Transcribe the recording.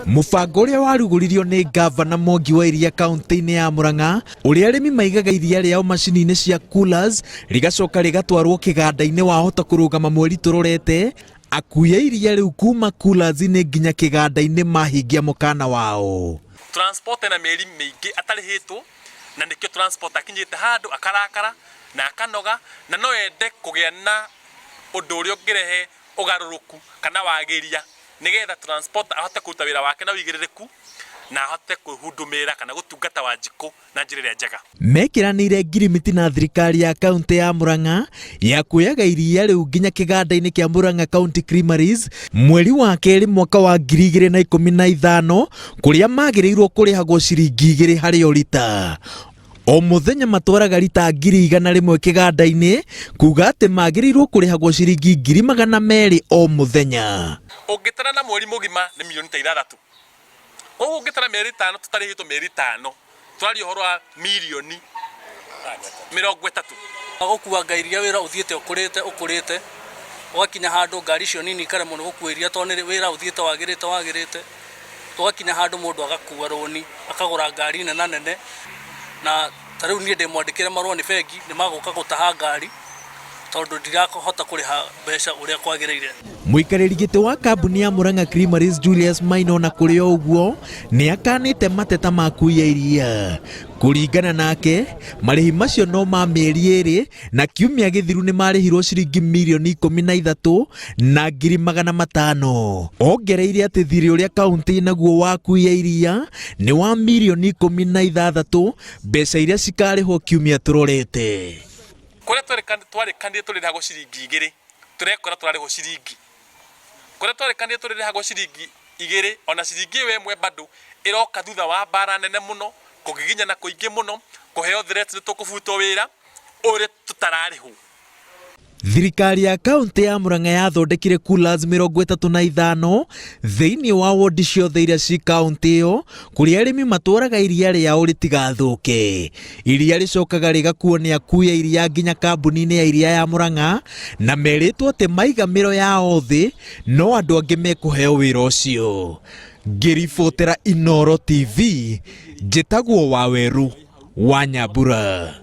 Mũbango ũrĩa warugũririo nĩ ngavana Mwangi wa Iria kaunti-inĩ ya Murang'a, ũrĩa arĩmi maigaga iria rĩao macini-inĩ cia coolers rĩgacoka rĩgatwarwo kĩganda-inĩ wahota kũrũgama mweri tũrorete, akui a iria rĩu kuma coolers-inĩ nginya kĩganda-inĩ mahingia mũkana wao. Transport ena mĩeri mĩingĩ atarĩhĩtwo na nĩkĩo transport akinyĩte handũ akarakara na akanoga na no ende kũgĩa na ũndũ ũrĩa ũngĩrehe ũgarũrũku kana wagĩria nĩgetha transporter ahote kũruta wĩra wake na ũigĩrĩrĩku na ahote kũhundumĩra kana gũtungata Wanjikũ na njĩra ĩrĩa njega. Mekĩranĩire ngirimiti na thirikari ya kauntĩ ya Murang'a ya kuoyaga iria rĩu nginya kĩganda-inĩ kĩa Murang'a County Creameries mweri wa kerĩ mwaka wa 2015 kũrĩa magĩrĩirwo kũrĩhagwo ciringi igĩrĩ harĩ o rita. O mũthenya matwaraga rita 100,000 kĩganda-inĩ kuga atĩ magĩrĩirwo kũrĩhagwo ciringi 200,000 o mũthenya. Ũngĩtara na mweri mũgima nĩ mirioni ta ithathatũ. Koguo ũngĩtara mĩeri ĩtano tũtarĩhĩtwo mĩeri ĩtano, tũraria ũhoro wa mirioni 30. Gũkuanga iria wĩra ũthiĩte ũkũrĩte ũkũrĩte, ũgakinya handũ ngari icio nini ikaremwo nĩ gũkua iria tondũ nĩ wĩra ũthiĩte wagĩrĩte wagĩrĩte, tũgakinya handũ mũndũ agakua rũni akagũra ngari nena nene, na ta rĩu niĩ ndĩmwandĩkĩre marũa nĩ bengi nĩ magũka gũtaha ngari tondũ ndirahota kũrĩha mbeca ũrĩa kwagĩrĩire. Mũikarĩri gĩtĩ wa kambuni ya Murang'a Creameries Julius Maina ona kũrĩ o ũguo nĩ akanĩte mateta ma kuiya iria. Kũringana nake, marĩhi macio no ma mĩeri ĩrĩ na kiumia gĩthiru nĩ marĩhirwo ciringi mirioni 13,500. Ongereire atĩ thirĩ ũrĩa kauntĩ naguo wa kuiya iria nĩ wa mirioni 16, mbeca iria cikarĩhwo kiumia tũrorete. Kũrĩa twarĩkanire tũrĩrĩhagwo ciringi igĩrĩ, tũrekora tũrarĩhwo ciringi. Kũrĩa twarĩkanire tũrĩrĩhagwo ciringi igĩrĩ, ona ciringi ĩyo ĩmwe bado ĩroka thutha wa mbara nene mũno, kũgiginyana kũingĩ mũno, kũheo threats nĩ tũkũbutwo wĩra, ũrĩa tũtararĩhwo. Thirikari ya kaunti ya Murang'a yathondekire coolers 35 thĩinĩ wa wodi ciothe iria ci kaunti ĩyo kũrĩa arĩmi matwaraga iria rĩao rĩtigathũke. Iria rĩcokaga rĩgakuo nĩ akui a iria nginya kambuni-inĩ ya iria ya Murang'a na merĩtwo atĩ maiga mĩro yao thĩ no andũ angĩ mekũheo wĩra ũcio. Ngĩribotera Inooro TV, njĩtagwo Wawerũ wa Nyambura.